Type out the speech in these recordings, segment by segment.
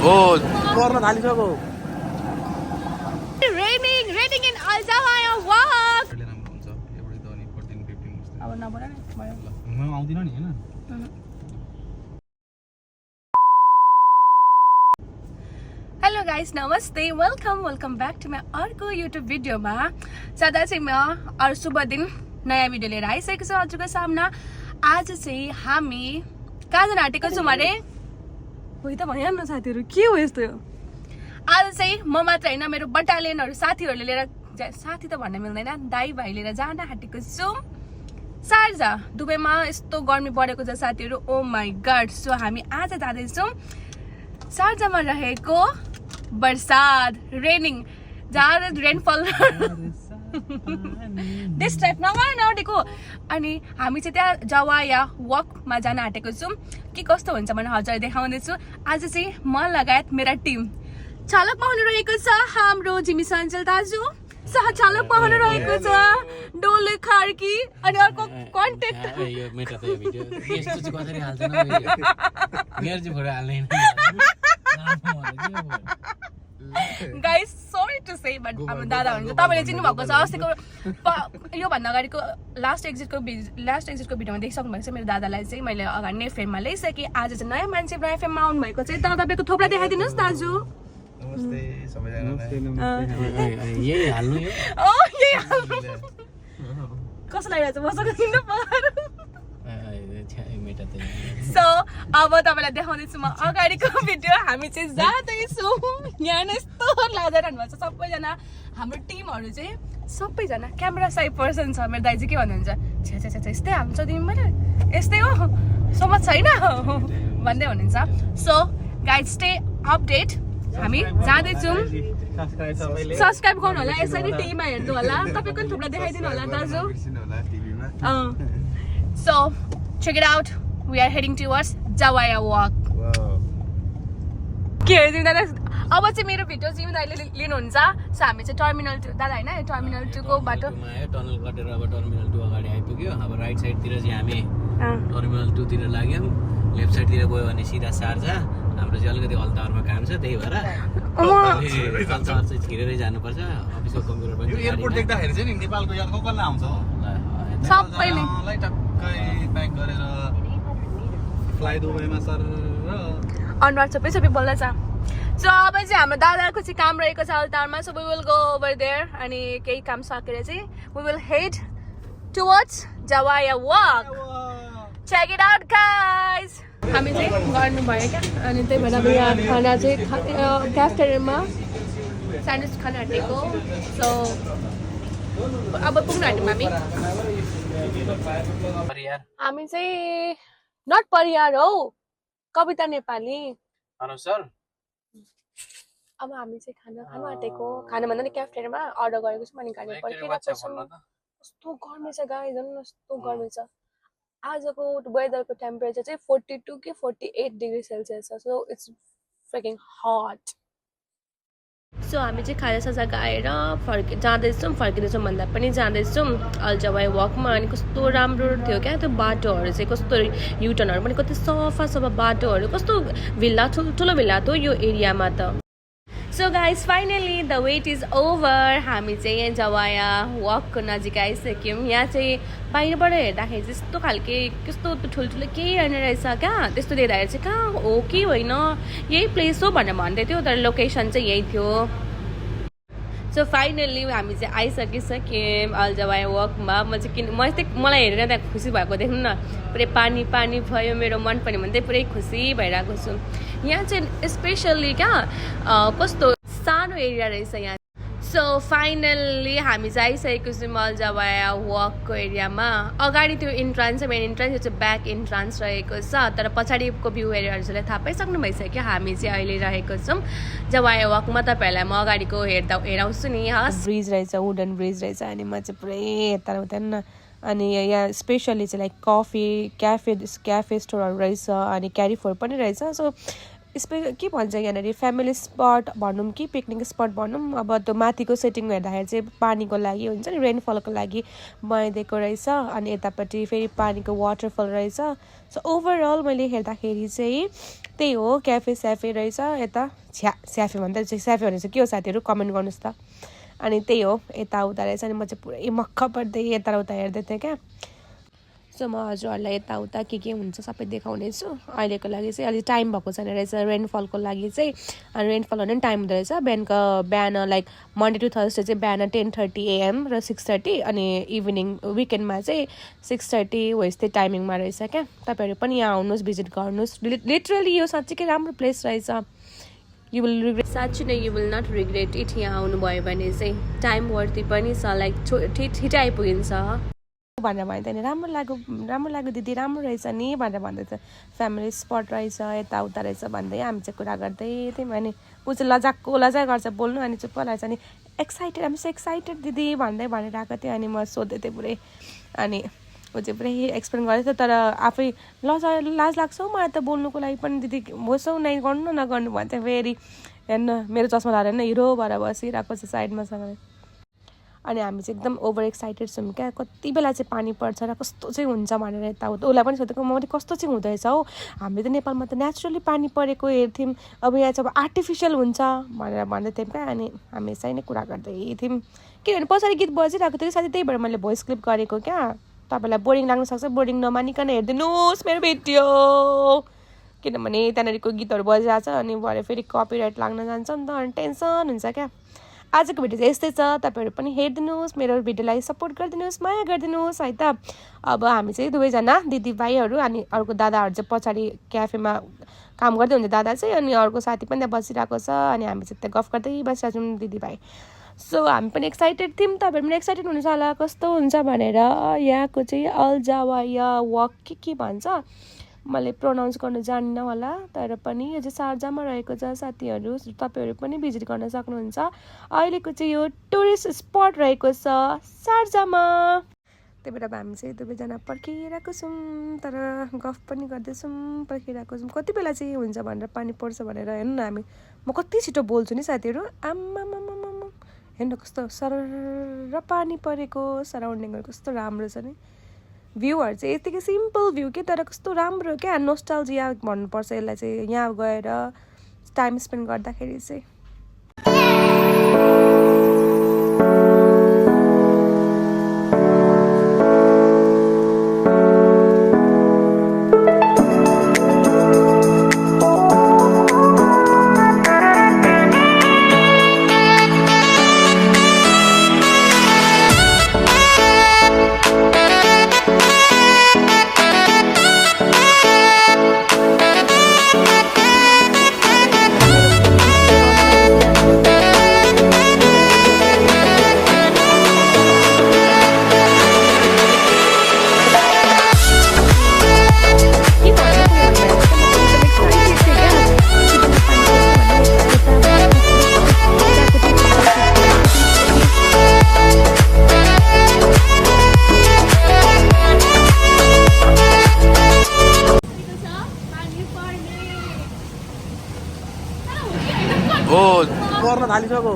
Oh, पर्न थालिसक्यो। Raining in Al Zawaya walk. राम्रो हुन्छ एउटै त अनि 14 15 जस्तो। अब नबोला नि भयो। म आउँदिन नि हैन। हेलो गाइस नमस्ते वेलकम ब्याक टु माई अर्को युट्युब भिडियोमा। सदा चाहिँ म अरू शुभ दिन नयाँ भिडियो लिएर आइसकेको छु हजुरको सामना। आज चाहिँ हामी कहाँ जान आँटेको छौँ अरे उही त भनिहाल्नु साथीहरू के हो यस्तो। आज चाहिँ म मात्र होइन मेरो बटालियनहरू साथीहरूले लिएर साथी त भन्न मिल्दैन दाइ भाइ लिएर जान आँटेको छौँ शारजा दुबईमा। यस्तो गर्मी बढेको छ साथीहरू, ओ माई गड। सो हामी आज जाँदैछौँ शारजामा रहेको बरसात रेनिङ जहाँ रेनफल दिस टाइप नआँटेको। अनि हामी चाहिँ त्यहाँ जवाया वकमा जान आँटेको छौँ। के कस्तो हुन्छ भने हजुरलाई देखाउँदैछु। आज चाहिँ म लगायत मेरा टिम चालकमा हुनु रहेको छ हाम्रो जिमी सञ्चल दाजु, सहचालकमा हुनु रहेको छ डोले खार्की, अनि अर्को contact guys sorry to say but हाम्रो दादा हुनुहुन्छ। तपाईँले चिन्नु भएको छ अस्तिको योभन्दा अगाडिको लास्ट एक्जिटको भिडियोमा देखिसक्नु भएको छ। मेरो दादालाई चाहिँ मैले अगाडि नै फेममा ल्याइसकेँ। आज चाहिँ नयाँ मान्छे नयाँ फेममा आउनु भएको चाहिँ तपाईँको थोप्रा देखाइदिनुहोस् दाजु। नमस्ते सबैजनालाई। यही हाल्नु यो कस्तो लागिरहेको छ मसँग किन्नु पर्यो। मेटा त सो अब तपाईँलाई देखाउँदैछु म अगाडिको भिडियो। हामी चाहिँ जाँदैछौँ यहाँ नै यस्तो लागिरहनु भएको छ सबैजना। हाम्रो टिमहरू चाहिँ सबैजना क्यामेरा साइड पर्सन छ। मेरो दाइ चाहिँ के भन्नुहुन्छ, छ्या छ्या छ्या यस्तै हाल्छ तिमी मैले यस्तै हो समझ छैन भन्दै हुनुहुन्छ। So guide stay update. हामी जाँदैछौँ। सब्सक्राइब गर्नु होला, यसरी टिभीमा हेर्नु होला। तपाईँको थुप्रा देखाइदिनु होला दाजु। So check it out, we are heading towards Jawaya walk. के हो तिमी दादा अब चाहिँ मेरो भिडियो जिमी दाइले लिनुहुन्छ। सो हामी चाहिँ टर्मिनल 2 दादा होइन टर्मिनल 2 को बाटो टनल कटेर अब टर्मिनल 2 अगाडि आइपुग्यो। अब राइट साइडतिर चाहिँ हामी टर्मिनल 2 तिर लाग्यौँ। लेफ्ट साइडतिर गयो भने सिधा शारजा। हाम्रो चाहिँ अलिकति अल्तावरमा काम छ त्यही भएर अल्तावर चाहिँ छिरेरै जानुपर्छ। अफिसको कम्प्युटर पनि एयरपोर्ट देख्दाखेरि चाहिँ नि नेपालको याद कसलाई आउँछ सबैले टक्कै प्याक गरेर फ्लाइ दुबईमा सर अनुहार सबै बोल्दैछ। सो अब चाहिँ हाम्रो दादाको चाहिँ काम रहेको छ अल्तावरमा। So we will go over there अनि केही काम सकेर चाहिँ वी विल हेड टुवर्ड्स जवाया walk. Check it out guys. हामी चाहिँ गर्नुभयो क्या अनि त्यही भएर अब यहाँ खाना चाहिँ क्याफेटेरियामा स्यान्डविच खान आँटेको। सो अब पुग्नु आँट्यौँ हामी चाहिँ नट परियार हौ कविता नेपाली। सर अब हामी चाहिँ खाना खानु आँटेको। खाना भन्दा नि क्याफेटेरियामा अर्डर गरेको छौँ अनि गाडी पर्खिरहेको छौँ। कस्तो गर्मी छ गाई झन् कस्तो गर्मी छ। आजको वेदरको टेम्परेचर चाहिँ 42 कि 48 डिग्री सेल्सियस छ। So it's freaking hot. So हामी चाहिँ खाजासाजा खाएर जाँदैछौँ फर्किँदैछौँ भन्दा पनि जाँदैछौँ अल्जवाई वकमा। अनि कस्तो राम्रो थियो क्या त्यो बाटोहरू चाहिँ, कस्तो युटर्नहरू पनि कति सफा बाटोहरू, कस्तो भिल्ला ठुल्ठुलो भिल्ला थियो यो एरियामा त। So guys finally the wait is over. हामी चाहिँ यहाँ जवाया वकको नजिक आइसक्यौँ। यहाँ चाहिँ बाहिरबाट हेर्दाखेरि चाहिँ यस्तो खालके कस्तो ठुल्ठुलो केही होइन रहेछ क्या। त्यस्तो देख्दाखेरि चाहिँ कहाँ हो कि होइन यही प्लेस हो भनेर भन्दै थियो, तर लोकेसन चाहिँ यही थियो। सो फाइनल्ली हामी चाहिँ आइसकिसक्यौँ अल्जवाया वकमा। मलाई हेरेर त्यहाँ खुसी भएको देख्नु न, पुरै पानी भयो। मेरो मन पनि भन्दै पुरै खुसी भइरहेको छु। यहाँ चाहिँ स्पेसल्ली क्या कस्तो सानो एरिया रहेछ यहाँ। सो फाइनल्ली हामी चाहिँ आइसकेको छौँ अल्जवाया वकको एरियामा। अगाडि त्यो इन्ट्रान्स मेन इन्ट्रान्स, यो चाहिँ ब्याक इन्ट्रान्स रहेको छ। तर पछाडिको भ्यू एरियाहरूलाई थाहा पाइसक्नु भइसक्यो। हामी चाहिँ अहिले रहेको छौँ जवाया वकमा। तपाईँहरूलाई म अगाडिको हेराउँछु नि। ब्रिज रहेछ, वुडन ब्रिज रहेछ। अनि म चाहिँ पुरै यता न अनि यहाँ स्पेसल्ली चाहिँ लाइक क्याफे स्टोरहरू रहेछ अनि क्यारिफोर पनि रहेछ। सो के भन्छ यहाँनिर फ्यामिली स्पट भनौँ कि पिकनिक स्पट भनौँ अब त्यो माथिको सेटिङ हेर्दाखेरि चाहिँ पानीको लागि हुन्छ नि रेनफलको लागि बनाइदिएको रहेछ अनि यतापट्टि फेरि पानीको वाटरफल रहेछ सो ओभरअल मैले हेर्दाखेरि चाहिँ त्यही हो क्याफे स्याफे रहेछ यता स्याफे भन्दा स्याफे भनेर चाहिँ के हो साथीहरू कमेन्ट गर्नुहोस् त अनि त्यही हो यताउता रहेछ अनि म चाहिँ पुरै मक्ख पर्दै यताउता हेर्दै थिएँ क्या सो म हजुरहरूलाई यताउता के हुन्छ सबै देखाउने छु अहिलेको लागि चाहिँ अलिक टाइम भएको छैन रहेछ रेनफलको लागि चाहिँ अनि रेनफल हुने पनि टाइम हुँदो रहेछ बिहान लाइक मन्डे टु थर्सडे चाहिँ बिहान 10:30 AM र 6:30 अनि इभिनिङ विकेन्डमा चाहिँ 6:30 हो यस्तै टाइमिङमा रहेछ क्या तपाईँहरू पनि यहाँ आउनुहोस् भिजिट गर्नुहोस् लिटरली यो साँच्चीकै राम्रो प्लेस रहेछ यु विल रिग्रेट साँच्ची नै you will not regret it यहाँ आउनुभयो भने चाहिँ टाइम वर्थी पनि छ लाइक छिटै आइपुगिन्छ भनेर भन्यो त्यहाँदेखि राम्रो लाग्यो दिदी राम्रो रहेछ नि भनेर भन्दै थियो फ्यामिली स्पट रहेछ यताउता रहेछ भन्दै हामी चाहिँ कुरा गर्दै थियौँ अनि ऊ चाहिँ लजाक गर्छ बोल्नु अनि चुप्प लाग्छ अनि एक्साइटेड आम सो एक्साइटेड दिदी भन्दै भनिरहेको थियो अनि म सोध्दै थिएँ पुरै अनि ऊ चाहिँ पुरै एक्सप्लेन गरेको थियो तर आफै लाज लाग्छ हौ मलाई त बोल्नुको लागि पनि दिदी होस् हौ नै गर्नु नगर्नु भन्छ फेरि हेर्नु मेरो चस्मा लाएर होइन हिरो भएर बसिरहेको छ साइडमा सँगै अनि हामी चाहिँ एकदम ओभर एक्साइटेड छौँ क्या कति बेला चाहिँ पानी पर्छ र कस्तो चाहिँ हुन्छ भनेर यताउता उसलाई पनि सोधेको म कस्तो चाहिँ हुँदोरहेछ हौ हामी त नेपालमा त नेचुरली पानी परेको हेर्थ्यौँ अब यहाँ चाहिँ अब आर्टिफिसियल हुन्छ भनेर भन्दै थियौँ क्या अनि हामी यसै नै कुरा गर्दै थियौँ किनभने पछाडि गीत बजिरहेको थियो साथै त्यही भएर मैले भोइस क्लिप गरेको क्या तपाईँलाई बोरिङ लाग्न सक्छ बोरिङ नमानिकन हेरिदिनुहोस् मेरो भिडियो किनभने त्यहाँनिरको गीतहरू बजिरहेको छ अनि भरे फेरि कपिराइट लाग्न जान्छ नि त अनि टेन्सन हुन्छ क्या आजको भिडियो चाहिँ यस्तै छ तपाईँहरू पनि हेरिदिनुहोस् मेरो भिडियोलाई सपोर्ट गरिदिनुहोस् माया गरिदिनुहोस् है त अब हामी चाहिँ दुवैजना दिदीभाइहरू अनि अर्को दादाहरू चाहिँ पछाडि क्याफेमा काम गर्दै हुन्छ दादा चाहिँ अनि अर्को साथी पनि त्यहाँ बसिरहेको छ अनि हामी चाहिँ त्यहाँ गफ गर्दै बसिरहेको छौँ दिदीभाइ सो हामी पनि एक्साइटेड थियौँ तपाईँहरू पनि एक्साइटेड हुनुहुन्छ होला कस्तो हुन्छ भनेर यहाँको चाहिँ अल्जावा या वक के भन्छ मैले प्रोनाउन्स गर्न जान्दिनँ होला तर पनि यो चाहिँ शारजामा रहेको छ साथीहरू तपाईँहरू पनि भिजिट गर्न सक्नुहुन्छ अहिलेको चाहिँ यो टुरिस्ट स्पट रहेको छ शारजामा त्यही भएर अब हामी चाहिँ दुवैजना पर्खिरहेको छौँ तर गफ पनि गर्दैछौँ पर्खिरहेको छौँ कति बेला चाहिँ हुन्छ भनेर पानी पर्छ भनेर हेर्नु न हामी म कति छिटो बोल्छु नि साथीहरू आम्मामामामा हेर्नु कस्तो सरर पानी परेको सराउन्डिङहरू कस्तो राम्रो छ नि भ्यूहरू चाहिँ यतिकै सिम्पल भ्यू के तर कस्तो राम्रो क्या नोस्टाल्जिया भन्नुपर्छ यसलाई चाहिँ यहाँ गएर टाइम स्पेन्ड गर्दाखेरि चाहिँ पर्न थालिसक्यो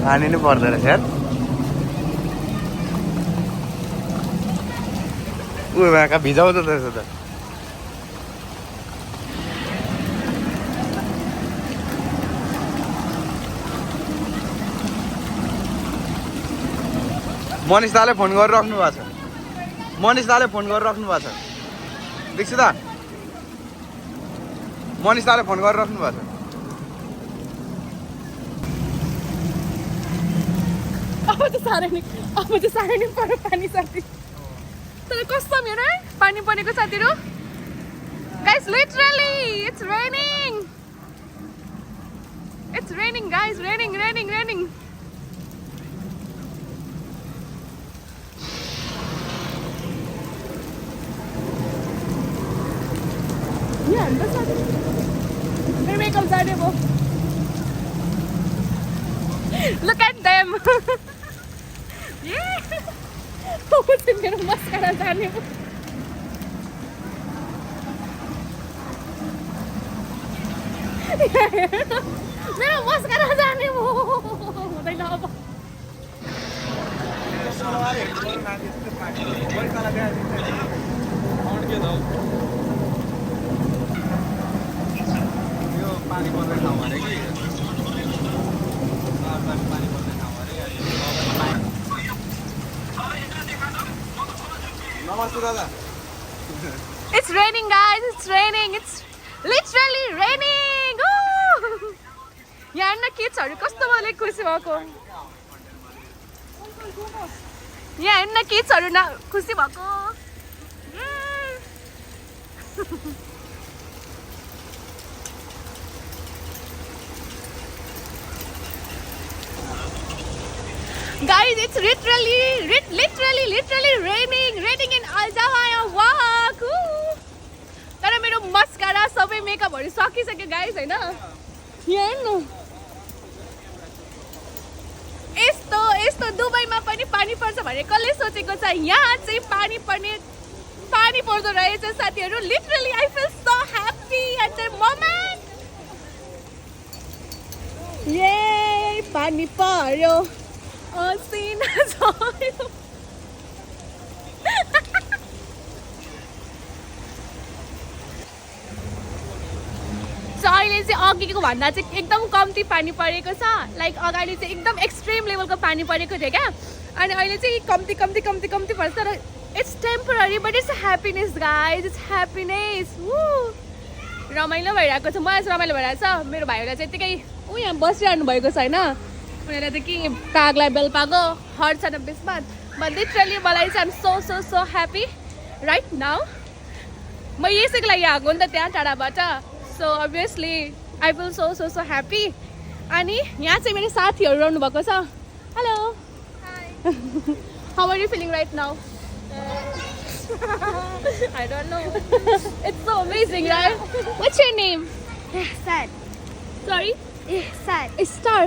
पानी नै पर्दो रहेछ यार ऊ कहाँ भिजाउँदो रहेछ त मनिष दाले फोन गरिराख्नु भएको छ मनिष दाले फोन गरिराख्नु भएको छ देख्छु त मनिष दाले फोन गरिराख्नु भएको छ अब त साह्रै नै पर्यो पानी साथी तर कस्तो मेरो पानी परेको साथीहरू guys literally it's raining guys raining Yeah, that's not जाने भयो Look at them मेरो मस्कारा जाने भयो मेरो मस्कारा जाने भयो हुँदैन अब पानी पर्ने ठाउँ अरे कि पानी पर्ने ठाउँ अरे नमस्ते दादा It's raining guys, it's raining. It's literally raining. यहाँ हेर्न किड्सहरु कस्तो मलाई खुसी भएको यहाँ हेर्न किड्सहरु न खुसी भएको Guys, it's literally raining in Al Zawaya Walk. तर मेरो मस्कारा सबै मेकअपहरु सकिसक्यो गाइस हैन यहाँ हेर्नु यस्तो दुबईमा पनि पानी पर्छ भने कसले सोचेको छ यहाँ चाहिँ पानी पर्दो रहेछ साथीहरु literally I feel so happy at the moment ये पानी पर्यो असिना झर्यो अहिले चाहिँ अघिको भन्दा चाहिँ एकदम कम्ती पानी परेको छ लाइक अगाडि चाहिँ एकदम एक्सट्रिम लेभलको पानी परेको थियो क्या अनि अहिले चाहिँ कम्ती पर्छ तर it's temporary but it's happiness guys it's happiness रमाइलो भइरहेको छ मलाई चाहिँ रमाइलो भइरहेको छ मेरो भाइहरूलाई चाहिँ यतिकै यहाँ बसिरहनु भएको छ होइन उनीहरूलाई त कि कागलाई बेल पाएको हर छ न बिचमा बट लिटरली मलाई चाहिँ am so happy right now म यसैको लागि आएको नि त त्यहाँ टाढाबाट so obviously I feel so happy अनि यहाँ चाहिँ मेरो साथीहरू रहनु भएको छ hello how are you feeling right now I don't know. It's so amazing, right? What's your name? Ihsan. Sorry? Ihsan. Star.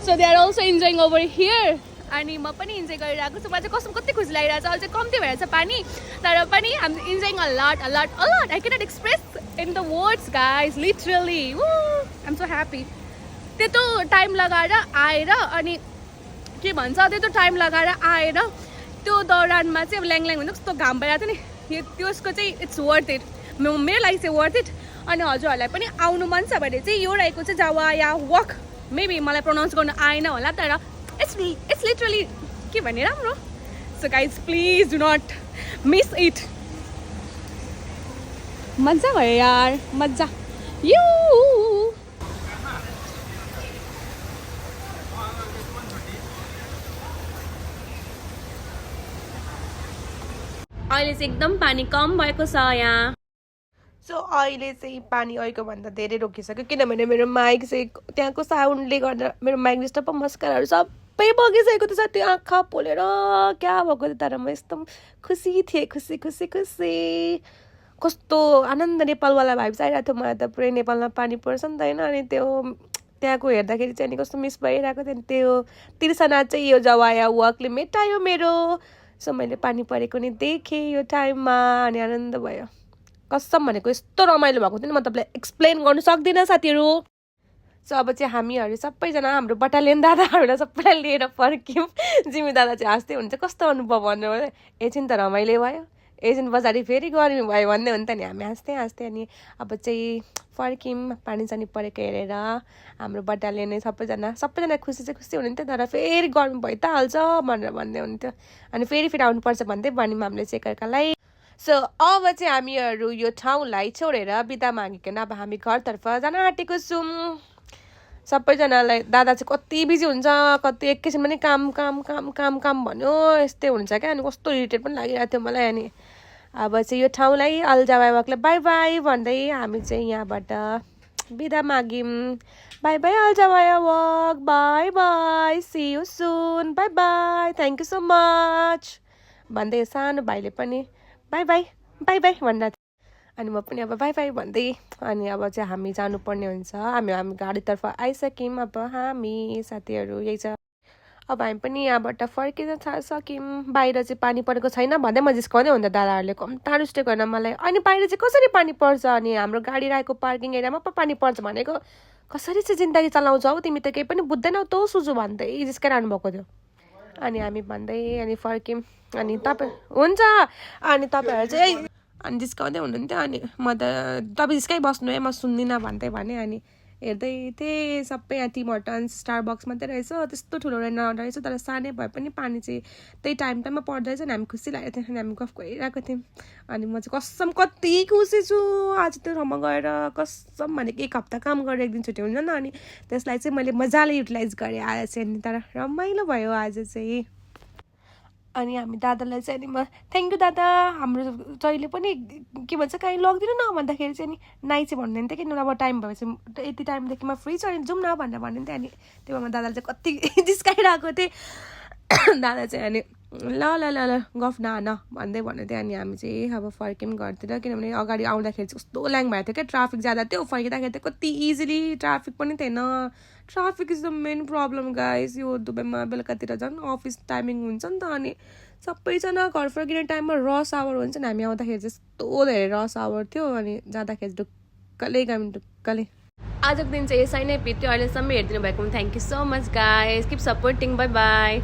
So they are also enjoying over here. अनि म पनि इन्जोय गरिरहेको छु मलाई चाहिँ कस्तो कति खुसी लागिरहेको छ अहिले चाहिँ कम्ती भइरहेको छ पानी तर पनि I'm enjoying a lot I cannot express in the words guys literally I'm so happy त्यत्रो टाइम लगाएर आएर अनि के भन्छ त्यत्रो टाइम लगाएर आएर त्यो दौरानमा चाहिँ अब ल्याङ हुन्छ कस्तो घाम भइरहेको थियो नि त्यसको चाहिँ इट्स वर्थ इट मेरो लागि चाहिँ वर्थ इट अनि हजुरहरूलाई पनि आउनु मन छ भने चाहिँ यो रहेको चाहिँ जावाया वक मेबी मलाई प्रोनाउन्स गर्नु आएन होला तर it's literally के भन्ने राम्रो so guys please do not miss it मजा भयो यार मजा यू अहिले चाहिँ एकदम पानी कम भएको छ यहाँ सो अहिले चाहिँ पानी अहिलेको भन्दा धेरै रोकिसक्यो किनभने मेरो माइक चाहिँ त्यहाँको साउन्डले गर्दा मेरो माइक डिस्टर्ब मस्काराहरू सबै बगिसकेको थियो त्यो आँखा पोलेर क्या भएको थियो तर म यस्तो खुसी थिएँ खुसी कस्तो आनन्द नेपालवाला भाइब्स आइरहेको थियो मलाई त पुरै नेपालमा पानी पर्छ नि त होइन अनि त्यो त्यहाँको हेर्दाखेरि चाहिँ अनि कस्तो मिस भइरहेको थियो नि त्यो तिर्सना चाहिँ यो जवाया वकले मेटायो मेरो सो मैले पानी परेको नि देखेँ यो टाइममा अनि आनन्द भयो कसम भनेको यस्तो रमाइलो भएको थियो नि म तपाईँलाई एक्सप्लेन गर्नु सक्दिनँ साथीहरू सो अब चाहिँ हामीहरू सबैजना हाम्रो बटालियन दादाहरूलाई सबैलाई लिएर फर्क्यौँ जिमी दादा चाहिँ हाँस्दै हुन्छ कस्तो अनुभव भन्नु एकछिन त रमाइलो भयो एकछिन पछाडि फेरि गर्मी भयो भन्दै हो नि त नि हामी हाँस्दै अनि अब चाहिँ फर्क्यौँ पानी सानी परेको हेरेर हाम्रो बटालियन सबैजना खुसी चाहिँ खुसी हुनुहुन्थ्यो तर फेरि गर्मी भइ त हाल्छ भनेर भन्दै हुन्थ्यो अनि फेरि आउनुपर्छ भन्दै भन्यौँ हामीले चाहिँ एकअर्कालाई सो अब चाहिँ हामीहरू यो ठाउँलाई छोडेर बिदा मागिकन अब हामी घरतर्फ जान आँटेको छौँ सबैजनालाई दादा चाहिँ कति बिजी हुन्छ कति एकैछिन पनि काम भन्यो यस्तै हुन्छ क्या अनि कस्तो इरिटेट पनि लागिरहेको थियो मलाई अनि अब चाहिँ यो ठाउँलाई अलजावाया वकले बाई बाई भन्दै हामी चाहिँ यहाँबाट बिदा माग्यौँ बाई बाई अलजावाया walk bye see you soon bye thank you so much भन्दै सानो भाइले पनि बाई बाई भन्न अनि म पनि अब बाई बाई भन्दै अनि अब चाहिँ हामी जानुपर्ने हुन्छ हामी गाडीतर्फ आइसक्यौँ अब हामी साथीहरू यही छ अब हामी पनि यहाँबाट फर्किन सक्यौँ बाहिर चाहिँ पानी परेको छैन भन्दै म जिस्काउँदै हुन्छ दादाहरूले कम्ता रुष्टे गर्न मलाई अनि बाहिर चाहिँ कसरी पानी पर्छ अनि हाम्रो गाडी राखेको पार्किङ एरियामा पो पानी पर्छ भनेको कसरी चाहिँ जिन्दगी चलाउँछौ तिमी त केही पनि बुझ्दैनौ तँ सुजु भन्दै जिस्काइरहनु भएको थियो अनि हामी भन्दै अनि फर्क्यौँ अनि तपाईँ हुन्छ अनि तपाईँहरू चाहिँ अनि जिस्काउँदै हुनुहुन्थ्यो अनि म त तपाईँ जिस्काइ बस्नु है म सुन्दिनँ भन्दै भने अनि हेर्दै थिएँ सबै यहाँ टिम हर्टन्स स्टारबक्स मात्रै रहेछ त्यस्तो ठुलो नरहेछ तर सानै भए पनि पानी चाहिँ त्यही टाइममा पर्दैछ नि हामी खुसी लागेको थियो अनि हामी गफ गरिरहेको थियौँ अनि म चाहिँ कसम कति खुसी छु आज त्यो ठाउँमा गएर कसम भनेको 1 हप्ता काम गरेर 1 दिन छुट्टी हुन्छ नि अनि त्यसलाई चाहिँ मैले मजाले युटिलाइज गरेँ आज चाहिँ अनि तर रमाइलो भयो आज चाहिँ अनि हामी दादालाई चाहिँ अनि म थ्याङ्क यू दादा हाम्रो जहिले पनि के भन्छ कहीँ लगिदिनु न भन्दाखेरि चाहिँ अनि नाइ चाहिँ भन्नुहुन्थ्यो कि अब टाइम भएपछि यति टाइमदेखि म फ्री छु अनि जाउँ न भनेर भन्नुहुन्थ्यो अनि त्यो भएर दादाले चाहिँ कति जिस्काइरहेको थिएँ दादा चाहिँ अनि ल ल ल ल गफ न भन्दै भन्नुहुन्थ्यो अनि हामी चाहिँ अब फर्क्यौँ घरतिर किनभने अगाडि आउँदाखेरि चाहिँ कस्तो ल्याङ भएको थियो क्या ट्राफिक ज्यादा थियो फर्किँदाखेरि चाहिँ कति इजिली ट्राफिक पनि थिएन traffic is the main problem guys यो दुबईमा बेलुकातिर झन् अफिस टाइमिङ हुन्छ नि त अनि सबैजना घर फर्किने टाइममा रस आवर हुन्छ नि हामी आउँदाखेरि चाहिँ यस्तो धेरै रस आवर थियो अनि जाँदाखेरि ढुक्कले गयौँ ढुक्कले आजको दिन चाहिँ यसै नै बित्यो अहिलेसम्म हेरिदिनु भएको thank you so much guys keep supporting by by